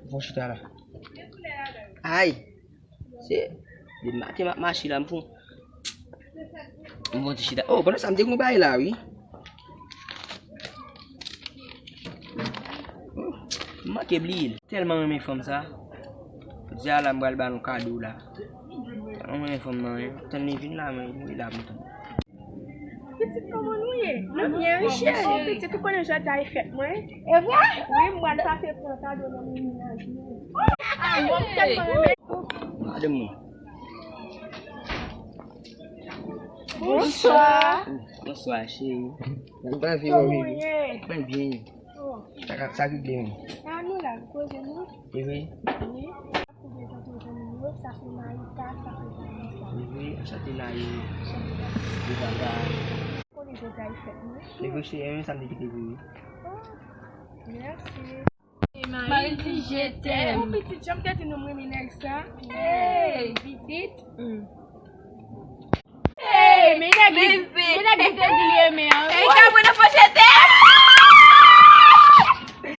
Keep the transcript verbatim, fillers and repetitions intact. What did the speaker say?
Fò chita la. Ay! Se depi maten m ap mache la, m fou. M fon ti chita. Oh, pandan sa m te gon bagay la, wi. Oh, m manke bliye l. Tèlman renmen fanm sa. Jodi a la m pral ba nou kado la. Tèlman renmen fanm nan, wi. Tann li vin la, mwen, mwen la pou m tann. Pitit, kòman nou ye? Nou byen, wi, cheri. Pitit, ou konnen jodi a e fèt mwen. E vre? Wi, m pral pase pran kado nan men mennaj mwen. Ay, mwen tèlman renmen. Madanm mwen. Bonswa. Bonswa, cheri. Kòman w ye? Mwen byen. Oh. Sa ka, sa ki gen? Ah, nou la, nou poze nou. E vre? Wi. Koube zanmi yo, sa se Marika, sa se Vanessa. E vre, anchante Nayo. Anchante. Ou konnen jodi a e fèt mwen. E vre, cheri, e menm sa m te kite pou ou. Oh, mèsi. Mari di je t'aime. Oh, pitit, jan m te di nou m renmen nèg sa. Hey, pitit. Mm. Hey, men nèg li, men nèg li te di li renmen an. Hey, ka mwen nan fò je t'aime.